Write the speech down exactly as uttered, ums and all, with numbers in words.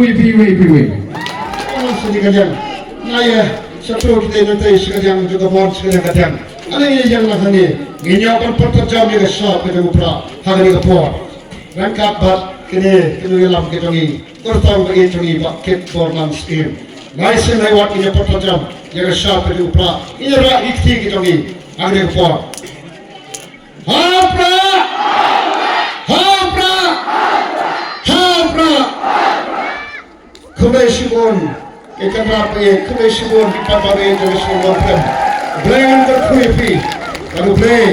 Wei, wei, wei, wei, wei. Ong sa ni ka liang. Nga ïa, sa tu kita nang tai sa ka liang, juga mon sa ka liang ka liang. Ani ïa yang na hani. Ngi ñiaw kan pat jam ïa ka shap ka jong u Prah. Ha kani ka por. Ryngkat bad kine, kine ïa lam ka jong ngi. Kyrtong ba ïa jong ngi ba kit bor man skim. Lai sin lai wat ngi ñiaw pat jam. Ïa ka shap ka jong u Prah. Ïa ra ikti ka jong ngi. Ha kani ka por. Ha u Prah! Ha u Prah! Ha u Prah! Khublei shibun, ki kynrad ba ïeit, khublei shibun, ki paidbah ba ïeit, khublei shibun, Blei. Blei un kyrkhu ïa phi. Ka Blei.